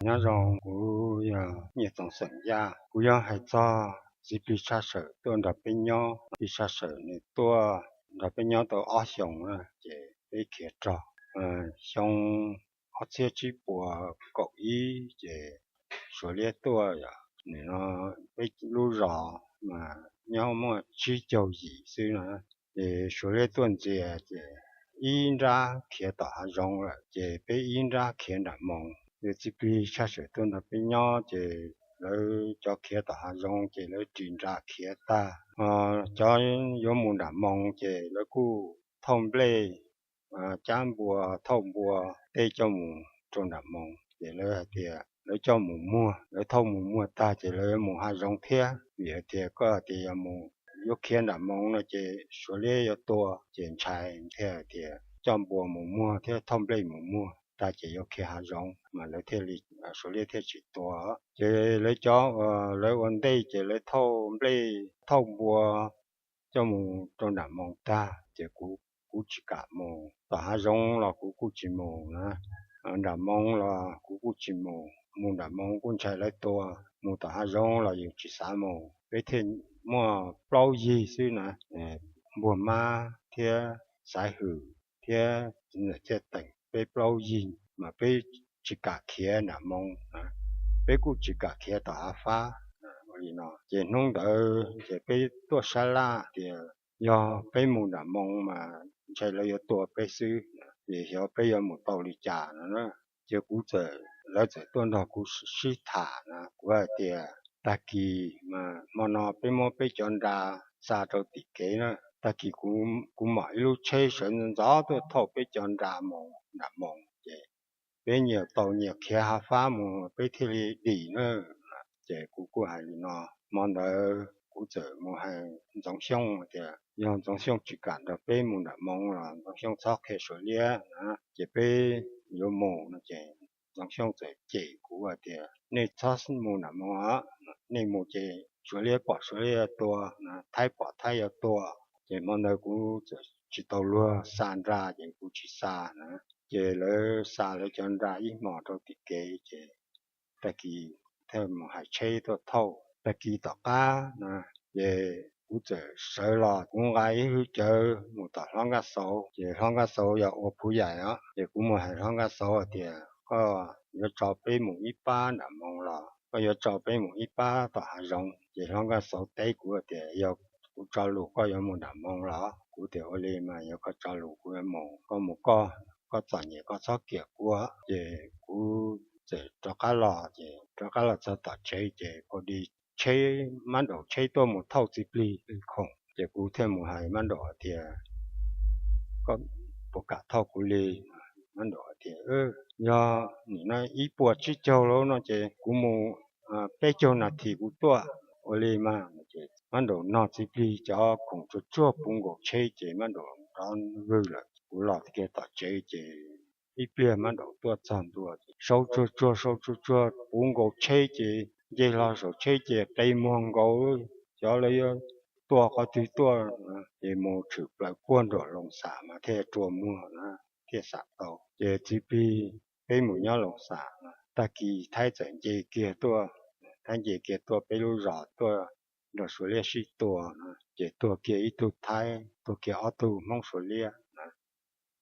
Nyob zoo, kuv yog Nyiaj Txoov xeem Yaj. Kuv yuav hais txog txiv plig Tshaj Sawm tuaj nrog peb nyob. Txiv plig Tshaj Sawm nws tuaj nrog peb nyob tau ob xyoos na, ces peb khiav rog. Xyoo ob txhiab tsib puas kaum ib ces Suav liab tuaj, yog nim no peb lub zos mas nyob muaj tsib caug yim xwb na. Ces Suav liab tuaj ntxias ces ib nrab khiav tom hav zoov lawm, ces peb ib nrab khiav nram Moos. Ces txiv plig Tshaj Sawm tuaj nrog peb nyob, ces lawv cov khiav tom hav zoov ces lawv ris nra khiav tag. Cov yuav mus nram Moos ces lawv kuj thauj nplej, cab npua, thauj npua tej coj mus rau nram Moos. Ces lawv hais tias lawv coj mus muag, lawv thauj mus muag tag ces lawv yuav mus hav zoov thiab, vim hais tias koj hais tias yog mus, yuav khiav nram Moos no ces Suav liab yuav tua, ces ntshai thiaj hais tias coj npua mus muag thiab thauj nplej mus muag tag ces yuav khiav hav zoov mas lawv thiaj li, Suav liab thiaj tsis tua. Ces lawv cov, lawv ua ntej ces lawv thauj nplej thauj npua coj mus rau nram Moos tag ces kuv tsis kam mus. Tom hav zoov los kuv kuj tsis mus na, nram Moos los kuv kuj tsis mus. Mus nram Moos kuj ntshai lawv tua, mus tom hav zoov los yus tsis xav mus. Peb thiaj muaj plaub yig xwb na, npuag mab thiab xaiv hwm thiab txiv ntxawm Ciaj Teem, peb plaub yig mas peb tsis kam khiav nram Moos, peb kuj tsis kam khiav tom hav fab. Ua li no ces hnub ntawd ces peb tuaj sab laj tias yog peb mus nram Moos mas ntshai lawv yuav tua peb xwb, ces xyov peb yuav mus tau li cas no na. Ces kuv txawm, lawv txawm tuaj nrog kuv sib tham na, kuv hais tias tag kis mas hmo no peb muab peb cov nra xa rau tim kev na, tag kis kuv mam ib lub tsheb sawv ntxov ntxov tuaj thauj peb cov nra mus nram Moos ces peb nyias tau nyias khiav hav fab mus peb thiaj li dim na. Ces kuv kuj hais li no, hmo ntawd kuv txawm mus hais Ntxoov Xyooj tias yog Ntxoov Xyooj tsis kam nrog peb mus nram Moos los Ntxoov Xyooj txhob qhia Suav liab na, ces peb yuav mus no ces Ntxoov Xyooj txawm cem kuv hais tias nej txhob mus nram Moos, nej mus ces Suav liab pom Suav liab yuav tua, Thaib pom Thaib yuav tua. Ces hmo ntawd kuv txawm tsis tau luag xa nra ces kuv tsis xa na. Ces lawv xa lawv cov nra ib hmos rau tim kev ces tag kis thiaj mus hais tsheb tuaj thauj. Tag kis tom qab na, ces kuv txawm sawv los kuv nqa ib hwj cawv mus tom Hlob Nkaj Xauv, ces Hlob Nkaj Xauv yog ua Phuv Yaim os, ces kuv mus hais Hlob Nkaj Xauv hais tias koj yuav tso peb mus ib pab nram Moos los koj yuav tso peb mus ib pab tom hav zoov? Ces Hlob Nkaj Xauv teb kuv tias yog kuv tso lus koj yuav mus nram Moos los? Kuv tias ua li mas yog koj tso lus kuv yuav mus, koj mus koj, koj txom nyem koj txhob kiam kuv. Ces kuv txawm rov qab los, ces rov qab los txog tom tsev ces pom tsheb, Mab Nraum tsheb tuaj mus thauj Txiv Plig khoom, ces kuv thiaj mus hais Mab Nraum hais tias koj puas kam thauj kuv li? Mab Nraum hais tias yog nim no ib puas tsib caug lab no ces kuv mus peb caug nas this kuv tuaj. Ua li mas, Mab Nraum nog Txiv Plig cov khoom tsuag tsuag puv nkaus tsheb ces Mab Nraum rov vwm lawm. Kuv los kiag tom tsev ces ib pliag Mab Nraum tuaj txog ntua, sau tsuag tsuag sau tsuag tsuag puv nkaus tsheb ces nce hlo saum tsheb ces qe muag nkaus, xyov lawv yuav tua qhov twg tuaj. Ces mus tshwm plaws puag nram Loos Xam mas thiaj rua muag na, thiaj xam tau. Ces Txiv Plig, peb mus nyob Loos Xam, tag kis Thaib txawm nce kiag tuaj, Thaib nce kiag tuaj peb lub zos tuaj nrog Suav liab sib tua na, ces tuag kiag ib tug Thaib, tuag kiag ob tug Hmoob Suav liab na.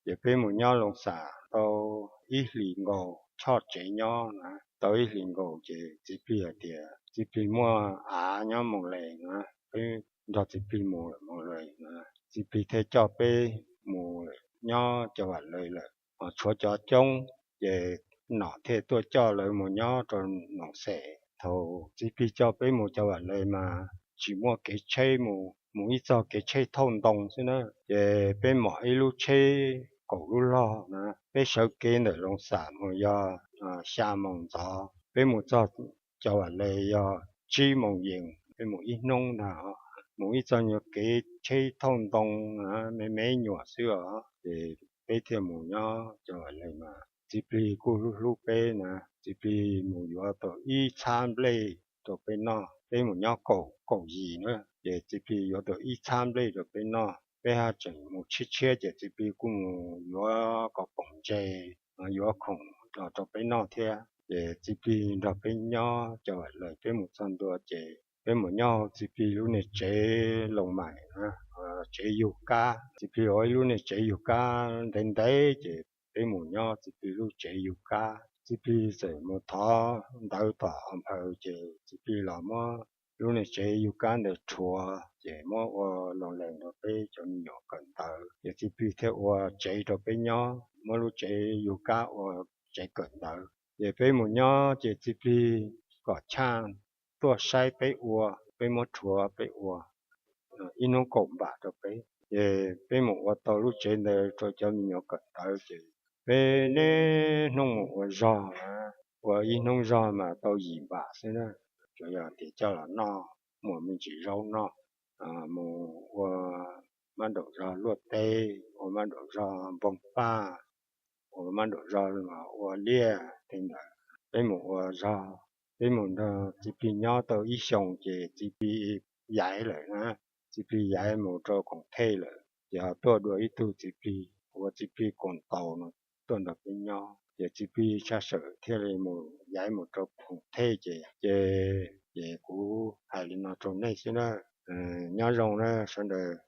Ces peb mus nyob Loos Xam tau ib hlis nkaus, choj tsev nyob na, tau ib hlis nkaus ces Txiv Plig hais tias Txiv Plig muaj av nyob Moos Les na, peb nrog Txiv Plig mus Moos Les na. Txiv Plig thiaj coj peb mus nyob Cov Vam Les lawm, ho tshuav cov coob, ces Nom thiaj tuaj coj lawv mus nyob rau Noom Xes. Thaum Txiv Plig coj peb mus Cov Vam Les mas tsis muaj kev tsheb mus, mus ib txog kev tsheb thauj ntoo xwb na. Ces peb mom ib lub tsheb kaum lub log na, peb sawv kev ntawm Loos Xam mus yog xya moos ntxov, peb mus txog Cov Vam Les yog tsib moos yees, peb mus ib hnub ntag. Mus ib txog nyuag kev tsheb thauj ntoo me me nyuam xwb os, ces peb thiaj mus nyob Cov Vam Les mas Txiv Plig kuj hlub hlub peb na. Txiv Plig mus yuav tau ib txhab nplej rau peb noj, peb mus nyob kaum, kaum yim na, ces Txiv Plig yuav tau ib txhab nplej rau peb noj. Peb haj tseem mus tshiab tshiab ces Txiv Plig kuj mus yuav kom poom ntses, yuav khoom los rau peb noj thiab. Ces Txiv Plig nrog peb nyob, cov Vam Lees peb mus txog ntua ces peb mus nyob hauv Txiv Plig lub niag tsev loo mais, tsev yug kab. Txiv Plig ua ib lub niag tsev yug kab ntev ntev ces peb mus nyob Txiv Plig lub tsev yug kab. Txiv Plig txawm mus thov ntawv tom As Nphaws ces Txiv Plig los muab lub niag tsev yug kab ntawd rhuav ces muab ua loo lees rau peb cov me nyuam kawm ntawv. Ces Txiv Plig thiaj ua tsev rau peb nyob, muab lub tsev yug kab ua tsev kawm ntawv. Ces peb mus nyob ces Txiv Plig kom chaj tuaj saib peb ua, peb muab rhuav peb ua ib hnub kaum npam rau peb. Ces peb mus ua tau lub tsev ntawd rau cov me nyuam kawm ntawv ces peb niaj hnub mus ua zog, ua ib hnub zog mas tau yim npam xwb na. Tsuas yog tias coj los noj, muaj me ntsis zaub noj, mus ua mab daum zog luaj teb, ua mab daum zog npoo paj, ua mab daum zog ua liaj tej ntawd. Peb mus ua zog, peb mus nrog Txiv Plig nyob tau ib xyoos ces Txiv Plig yaiv lawm na, Txiv Plig yaiv mus rau koom thej lawm ces ho tuaj dua ib tug Txiv Plig ua Txiv Plig koom taus no tuaj nrog peb nyob. Ces Txiv Plig tshaj sawm thiaj li mus yaiv mus rau koom thej ces, ces, ces kuv hais li no rau nej xwb na. Nyob zoo na sawv daws.